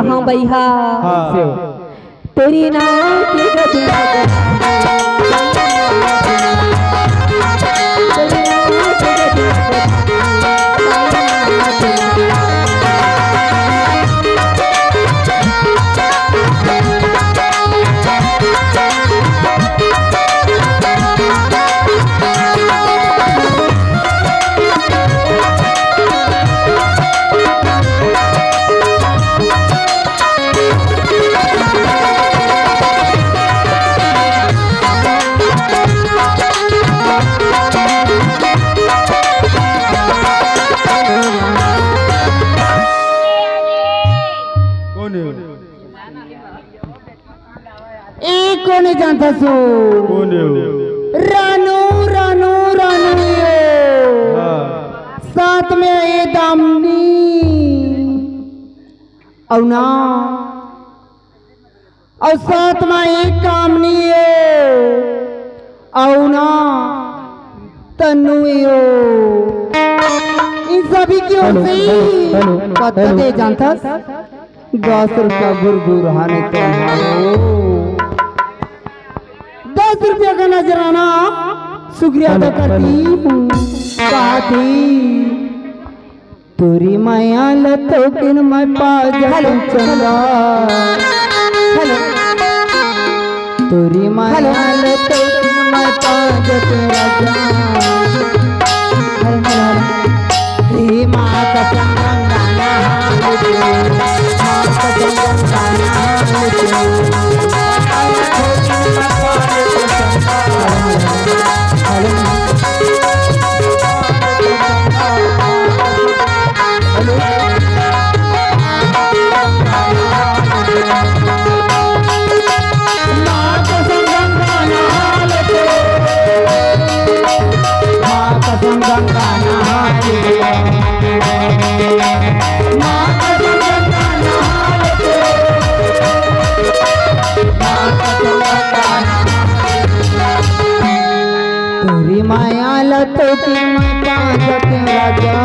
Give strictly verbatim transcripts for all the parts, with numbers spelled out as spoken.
हाँ भैया। हाँ। तेरी नाव की गति। कोन हे? ए कोन हे जानथस ओ? कोन हे ओ? रानू, रानू, रानू हे ओ। हाँ। साथ में ए दामिनी। अउ ना, अउ साथ में ए कामिनी हे ओ। अउ ना, तन्नू हे ओ। इन सभी की ओर से कतका दे जानथस? दस रुपया गुरगुर हाने तो हो। दस रुपया का नजराना शुक्रिया अदा करती हूँ। कहा थी, तोरी मया ल तो किन मैं पा जाती चंदा। हेलो। तोरी मया ल तो किन मैं पा जाती राजा। Hello, hello, hello. हे माँ कसम गंगा नहा लेते, माँ कसम गंगा नहा लेते। तोरी माया ल तो कीमत राजा।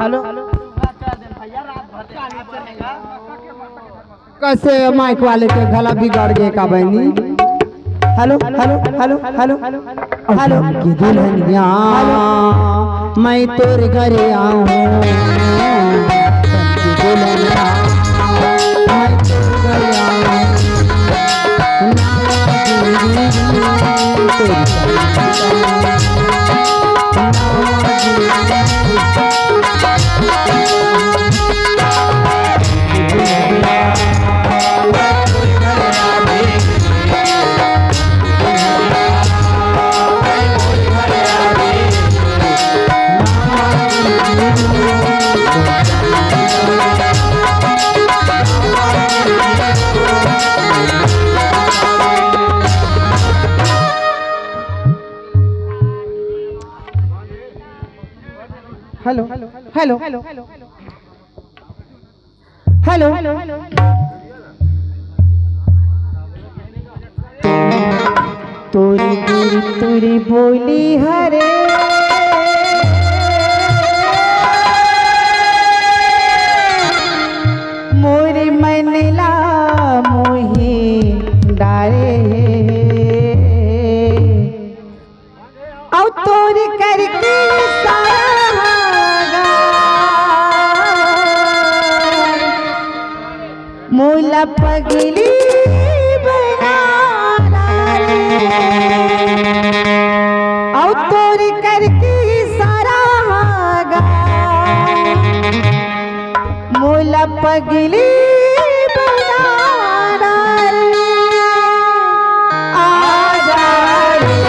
हेलो। कइसे माइक वाले के गला बिगड़ गे का बहिनी? Hello, hello, hello, hello, hello. की दुल्हनिया, मैं तोर घरे आऊं। की दुल्हनिया, मैं तोर घरे आऊं। Hello, hello. हेलो। तोरी तोरी तोरी बोली हरे, मोर मन ला मोही डारे हे। अउ तोर करके सारा मोला पगली बना रे। अउ तोर करके सारा मोला पगली बना रे। आजा रे।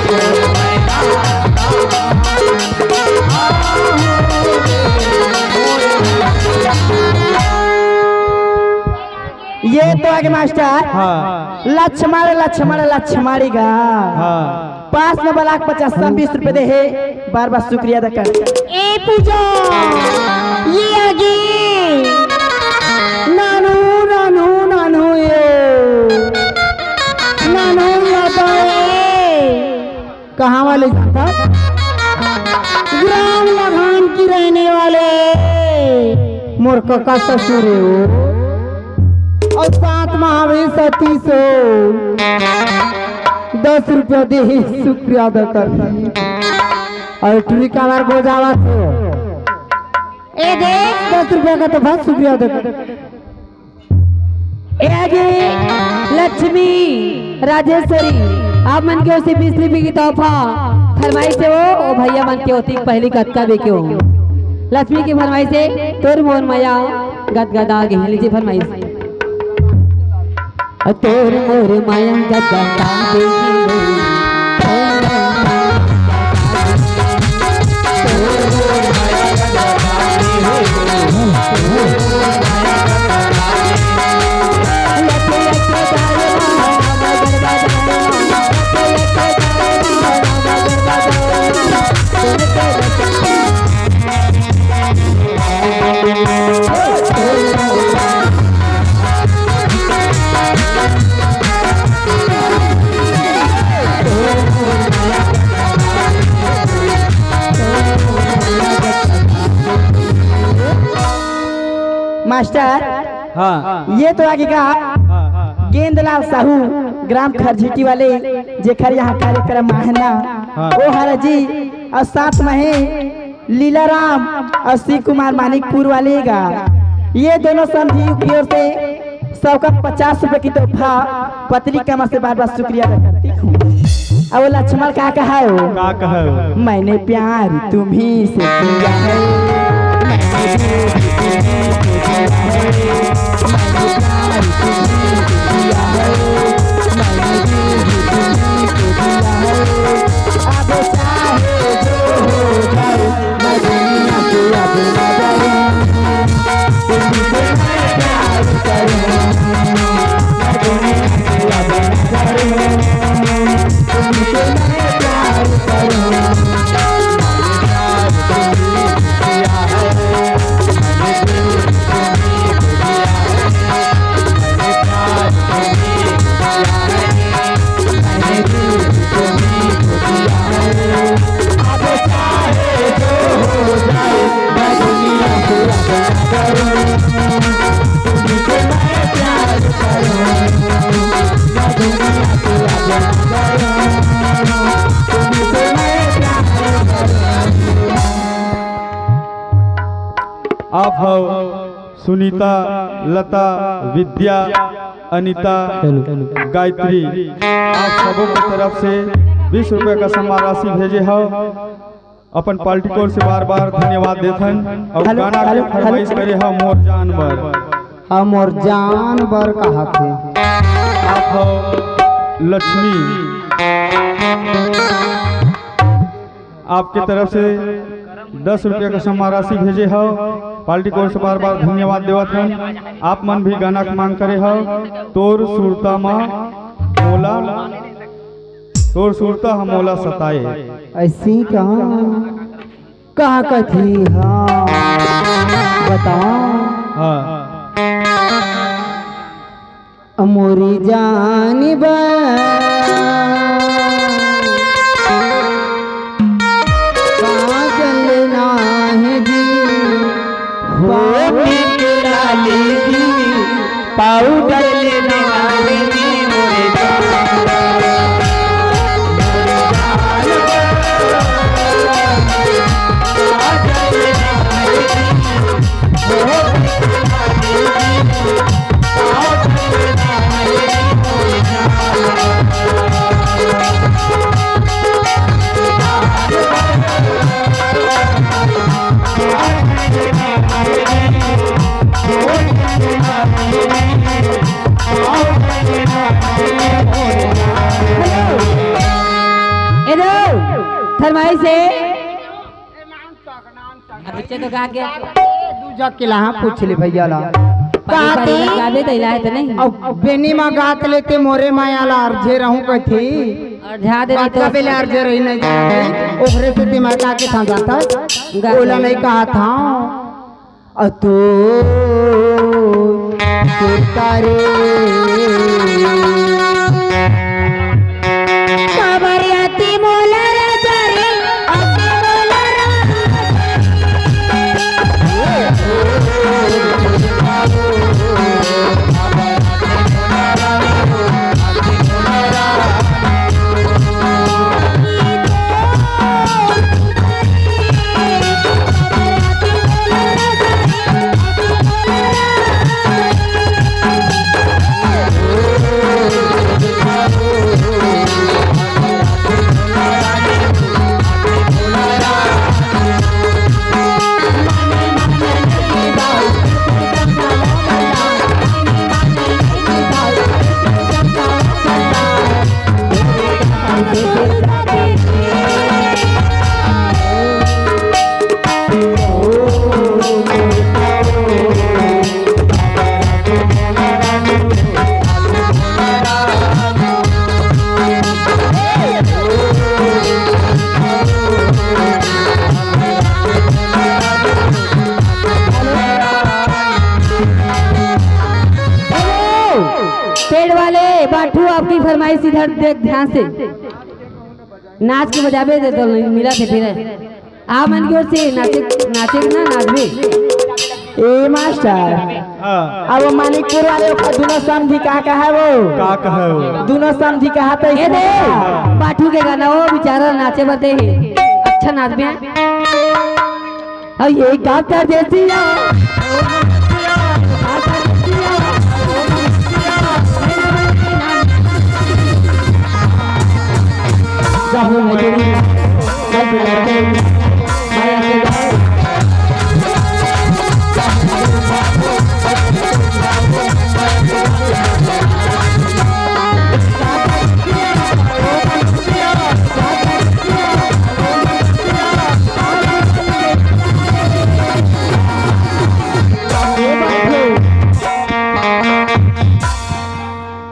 ये तो आगे मास्टर। हाँ। लक्ष्मण, लक्ष्मण, लक्ष्मणी गा। हाँ। पास में बलाक पचास, हम बीस रुपए दे हे। बार बार शुक्रिया अदा कर। ए पूजा, ये आगे। नानू, नानू, नानू, ये। नानू, ये तो ये। कहाँ वाले जानता? ग्राम लखान की रहने वाले मोर कका ससुर हे वो। अउ साथ में हवे सतीश हो। दस रुपया दे हे, शुक्रिया अदा कर। अउ टुरी काबर गोजावत हो? ए दे। दस रुपया का तोहफा, शुक्रिया अदा कर। ए आगे लक्ष्मी राजेश्वरी, आप मन के ओर से बीस रुपये की तोहफा फरमाइश हे वो, ओ भैया मन के ओती पहली कतका बेके हो। लक्ष्मी की फरमाइश हे, तोर मोर मया गदगदा गे। लीजिए फरमाइश। तोर मोर मया गदगदा गे। मास्टर, हाँ। ये तो आगे का हाँ, हाँ, हाँ। गेंदलाल साहू, ग्राम खरझिटी वाले, जेकर यहाँ कार्यक्रम आहना, हाँ। ओ हरा जी, अउ साथ में हे लीलाराम अउ शिव कुमार मानिकपुर वाले गा। ये दोनों समधी की ओर से सबका पचास रुपए की तोहफा पतली कमर से बार बार शुक्रिया अदा करती हूँ। अब वो लक्ष्मण का कहा हो? का कहा हो? मैंने प्यार तुम्ही से किया है। मैंने दिल तुम्ही को दिया है। मैंने प्यार तुम्ही से किया है। मैंने दिल तुम्ही को दिया है। अब चाहे जो हो जाए, मैं दुनिया से अब ना डरूं। तुमसे मैं प्यार करूं। मैं दुनिया से अब ना डरूं। तुमसे मैं प्यार करूं। आप हो सुनीता, लता, विद्या, अनिता, गायत्री, आप सबों की तरफ से बीस रुपए का सम्मान राशि भेजे हो। अपन पार्टी कोर से बार बार धन्यवाद देथन। और हेलो, गाना के हेलो, हेलो। फरमाइश करे हो मोर जान बर। हाँ, मोर जान बर कहा थे। आप हो लक्ष्मी, आपके तरफ से दस रुपया का सम्मान राशि भेजे हो। पार्टी कोर से बार बार धन्यवाद देवत हन। आप मन भी गाना के मांग करे हो। तोर सुरता मा मोला, तोर सुरता ह मोला सताए। ऐसी कहाँ, कहाँ कथी? हाँ, बताओ। हाँ। मोरी जान बर काजल नाही जी, हो होठ के लाली जी, पाउडर लेने नाही जी, मोरी जान बर। फरमाइश हे। अब बच्चे तो गा गया। दू जग के लाहा पूछ ले भैया ला। पानी पानी गावे तो इलाज तो नहीं। अब बेनी मा गात लेते मोरे माया ला अर्जे रहूं कथी। और जा दे तो बच्चा बेले अर्जे रही नहीं जाती। ओकरे से दिमाग आके था जाता। गा ओला दे। नहीं कहा था। अतो सुरता रे। काबर अति मोला राजा रे, अति मोला राजा। पेड़ वाले बाठू, आपकी फरमाइश इधर देख ध्यान से। नाच के बजाबे दे तो मिला थे फिर। आप मन की ओर से नाचे, नाचे ना नाचबे। ए मास्टर, हाँ। अब मानिकपुर वाले ओकर दुनो समधी का कहा वो? का कहा वो? दुनो समधी कहा तो ए दे, बाठू के गाना वो बेचारा नाचे बर दे हे। अच्छा नाचबे। अउ ये का कर देतिया।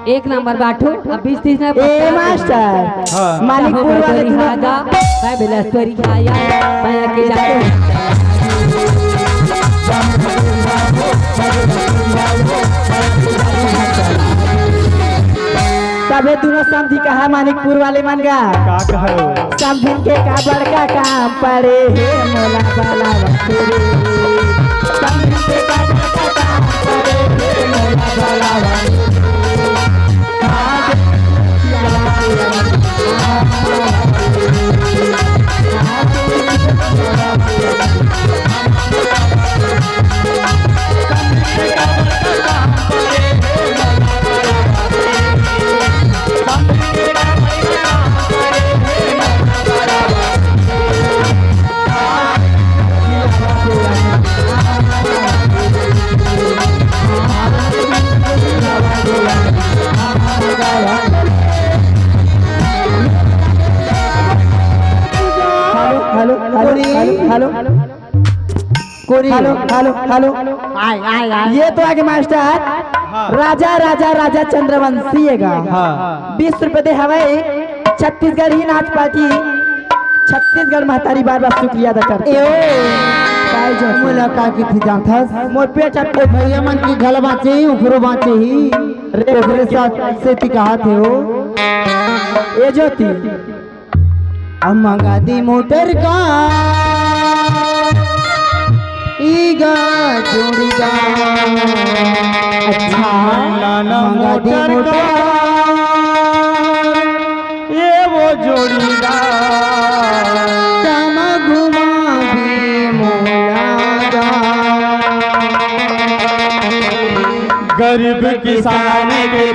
एक नंबर बाठू, अब बीस तीस में ए पचास। मास्टर, हाँ। मानिकपुर वाले तोरी दुनो खादा, मैं बिलासपुरी खाया, मैं के जाते। तबे दुनो समधी कहा मानिकपुर वाले मन गा। का कहो? समधिन के का बड़का काम पड़े हे मोला बलावा रे। समधिन के का बड़का काम पड़े हे मोला बलावा रे। Hello, hello, hello, hello, hello. कोरी। Hello, hello, hello. आय, आय, आय। ये तो आगे मास्टर। हाँ। राजा, राजा, राजा चंद्रवंशी हे गा। हाँ। बीस रुपए दे हवय। छत्तीसगढ़ी नाच पार्टी। छत्तीसगढ़ महतारी बार बार शुक्रिया अदा करथे। ए ओ। काय जो मोला का किथे जानथस? मोर पेट अटके। भैया मन की गला बाँचे ही, उखरो बाँचे ही। रे ओकरे साथ से ती कहा थे हो। ए ज्योति। अब मंगा दी मोटर का ईगा जोड़ीदार। अच्छा, मंगा दी मोटर का। ये वो जोड़ीदार। तम घुमा भी मोला गा। गरीब किसान के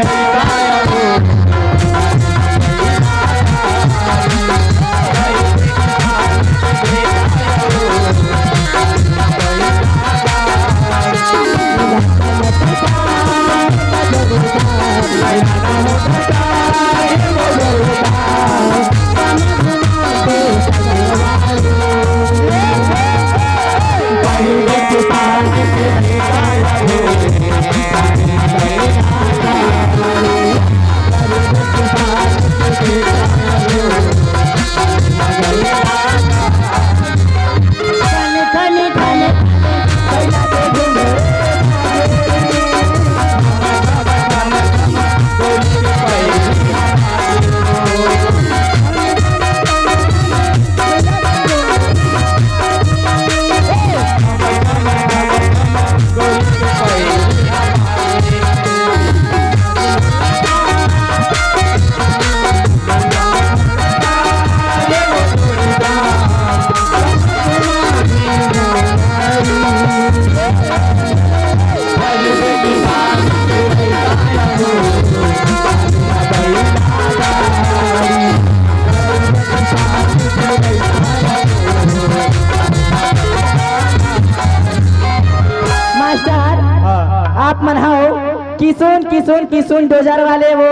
किसुन, किसुन, किसुन डोजर वाले वो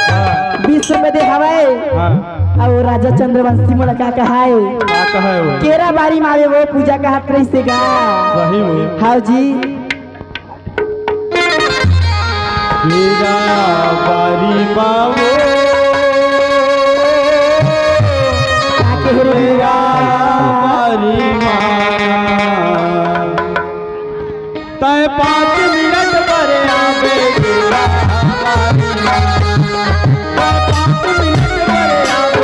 हाँ। विश्व में दे हवय। हाँ। अउ राजा चंद्रवंशी मोला का कहाय? का कहाय वो? केरा बारी मावे वो पूजा का हाथ रहिसे गा। सही वो। हाँ जी। केरा बारी मावे। का कहे रे? केरा बारी मावे। तय पाँच मिनट बर आबे। तय पाँच मिनट बर आबे।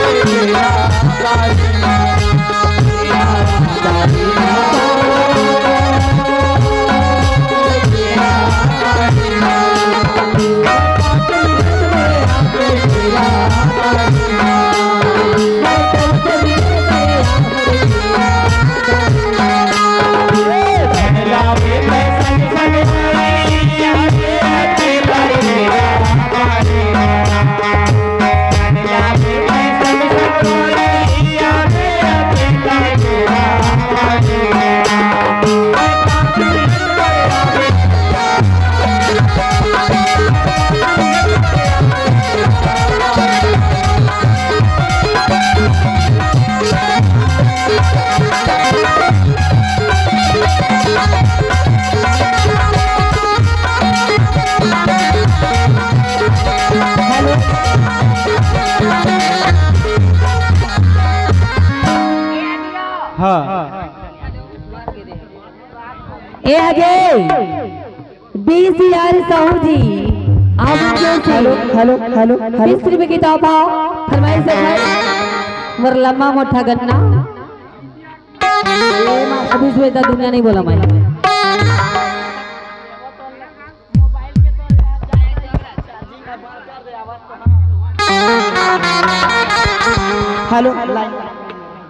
हाँ। ए आगे बीस हजार साहू जी, आप लोगों से हेलो, हेलो, हेलो, हेलो। बीस रुपए की तोहफा फरमाइश है भाई। मोर लम्बा मोटा गन्ना। अभी से इतना दुनिया नहीं बोला मैं। Hello, line.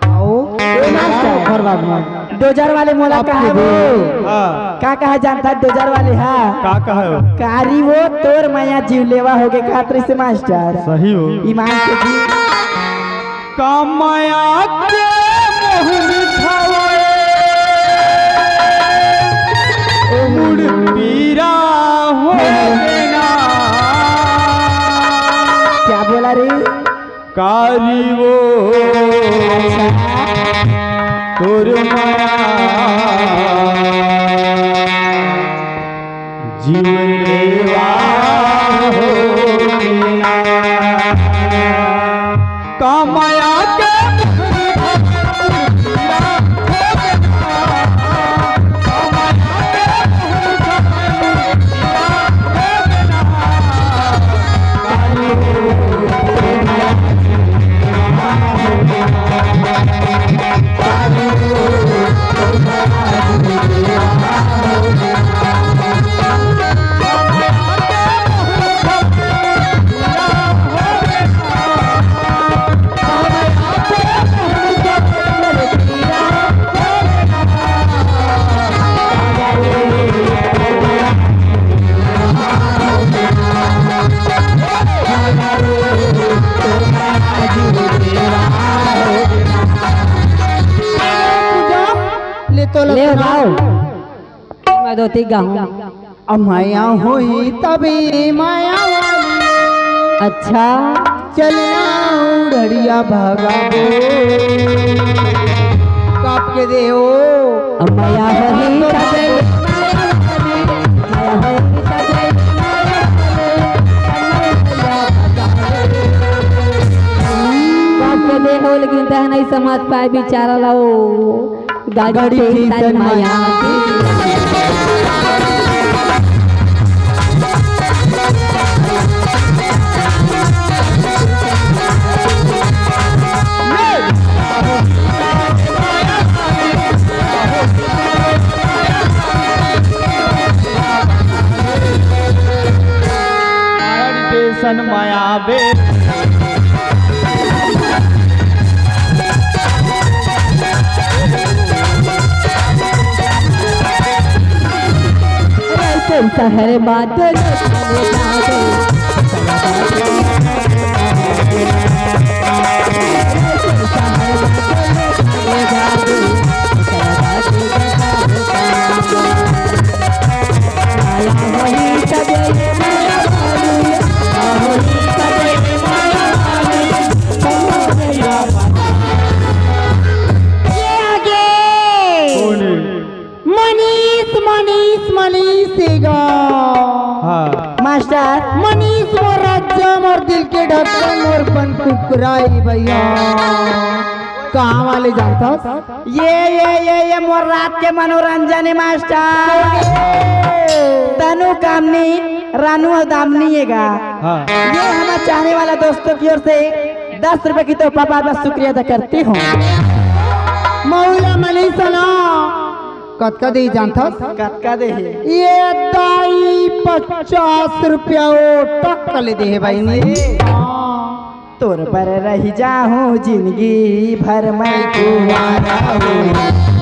आओ। ए मास्टर। ओकर बाद में। डोजर वाले मोला आप कहा के वो? हाँ। का कहा जानता डोजर वाले? हाँ। का कहा हो? कारी वो तोर मया जीव लेवा हो गे का तरी से मास्टर। सही हो। ईमान से जी। का मया के मोह मिठावे, मुड़ पीरा हो गे ना। क्या बोला रे? कारी वो तोर मया जीव लेवा हो गे ना। का मया के ले तो ले लगाओ। मैं धोती गाऊं। अमया होई तबे माया वाली। अच्छा। चलना उड़ड़िया भगाबो। काप के दे ओ। अमया होई तबे माया वाली। काप के दे ओ, लेकिन तह नहीं समझ पाए बेचारा ला ओ। गाड़ी के तन माया की। सन माया बे। शहर बात मास्टर। मनीष मोर राजा, मोर दिल के धड़कन, मोर पन कुकराई भैया। कहाँ वाले जानथस? ये, ये, ये, ये मोर रात के मनोरंजन है मास्टर। तनु कामनी, रानू और दामनी है गा। हाँ। ये हमारे चाहने वाला दोस्तों की ओर से दस रुपए की तोहफा, बार बार शुक्रिया अदा करती हूँ। मौला मनीष ना। कतका देही जानथस? कतका देही? ये दाई पचास रुपया ओ टक ले देहे भाई ने। तोर बर रहि जाहूं जिनगी भर मैं कुंवारा हूं।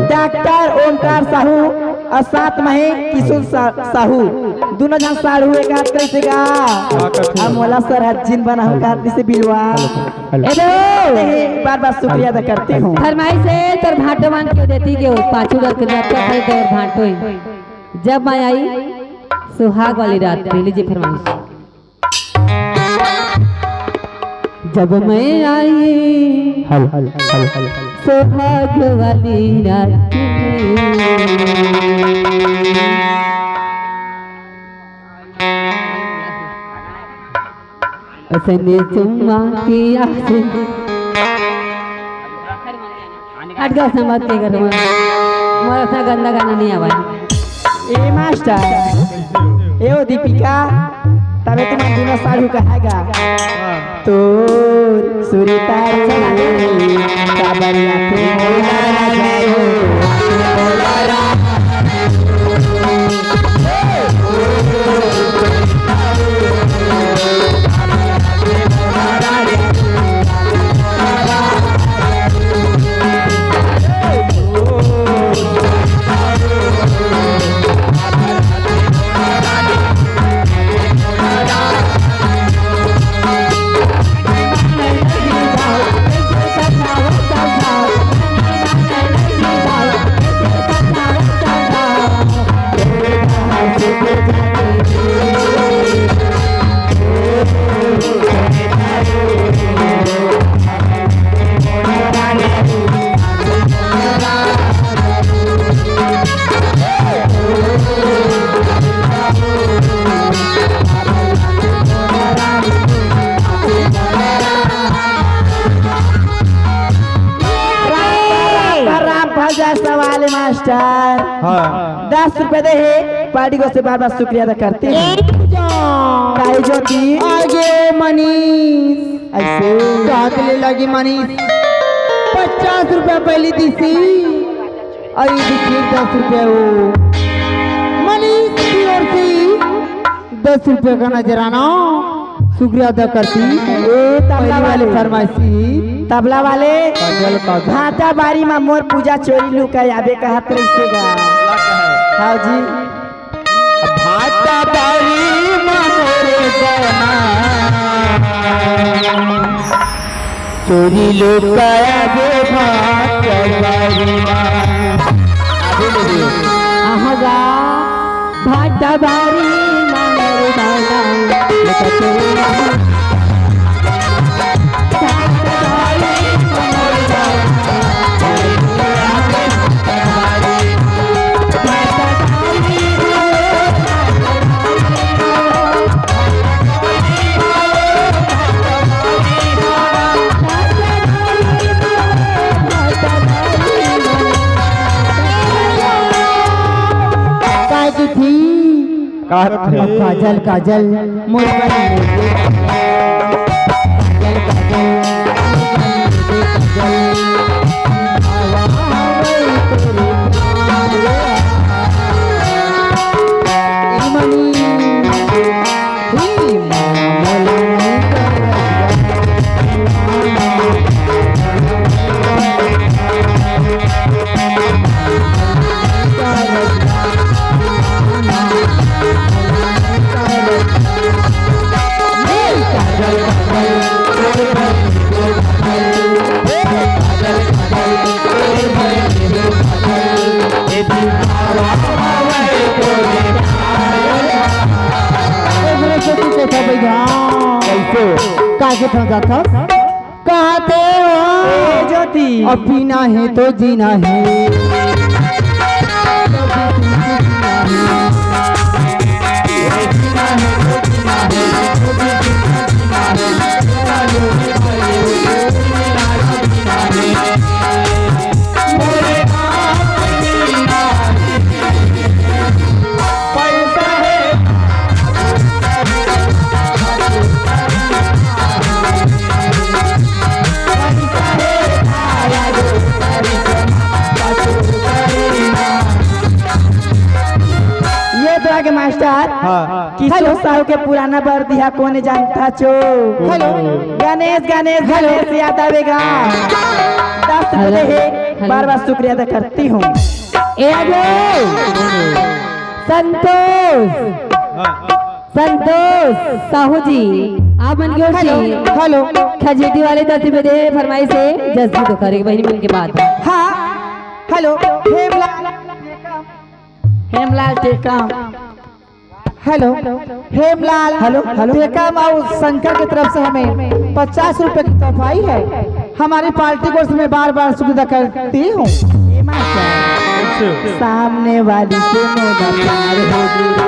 डॉक्टर ओमकार साहू और साथ में हे किशुन सा-, साहू, दोनों झन साढ़ू एक हाथ कइसे गा? हाँ, कइसे? अब मोला सरहद जिन बनाहू का हाथ से बिलवा। हेलो। ए दो। बार बार शुक्रिया अदा करती हूँ। फरमाइश है, तोर भांटो मांग के देती के हो, पाछू डर के जाता है तोर भांटो है। जब मैं आई सुहाग वाली रात पे, लीजिए फरमाइश। जब मैं आई hello, hello, hello, hello, hello. सुहाग वाली रात में। उसने चुम्मा किया से। हट गया, समझ के करो। मोर अतना गंदा गाना नहीं आवा। ए मास्टर, ए ओ दीपिका, तबे तुम दोनों साढ़ू कहाएगा। तोर सुरता रे, काबरिया थे मोला राजा हो, मोला राजा। राम, राम, राम, राम, फल जाए सवाल मास्टर। हाँ। दस रुपए दे हे, पार्टी को से बार बार शुक्रिया अदा करते हैं। ए पूजा। काहे ज्योति? आगे मनीष। ऐसे। काट ले लगी मनीष। पचास रुपया पहली दिसी। अरे देखिए दस रुपया हो। मनीष की ओर से दस रुपया का नजराना। शुक्रिया अदा करती। ए, तबला पहली वाले। वाली फरमाइशी। तबला वाले। काजल, काजल। भाटा बारी मा मोर पूजा चोरी लुका आबे कहत रहिसे गा। हाँ जी। भाटा बारी मा मोरे बना। चोरी लुका आबे भाटा बारी मा। आबे ले रे। आहा गा। भाटा बारी मांगर बाला, लेका चोरी मांगर। भाटा बारी मांगर बाला, भाटा बारी मांगर बाला। काहे की थी? काहे की थी? काजल, काजल, मोर काजल, काजल, काजल। कइसे? का के फंसा था? कहाँ थे हो? ए ज्योति। अब पीना है तो जीना है। ये तो आगे मास्टर। हाँ। किशोर साहू के पुराना बरदिहा कोने जानता चो। हेलो। गणेश, गणेश, हेलो। गणेश यादव एगा। दस हेलो। बजे है, हेलो। बार बार शुक्रिया अदा करती हूँ। ए आगे। संतोष। हाँ। संतोष साहू जी, आप मन के ओर से हेलो, हेलो। खजेटी वाले तरती पे दे फरमाइश है, जल्दी तो करे बहिनी मन के बात। हाँ, hello, Hemlal, Hemlal Tekam. Hello, Hemlal, hello, hello. Tekam और शंकर की तरफ से हमें पचास रुपए की तोहफा आई है। हमारी पार्टी को मैं बार बार शुक्रिया करती हूँ। सामने वाली से मेरा प्यार हो गया।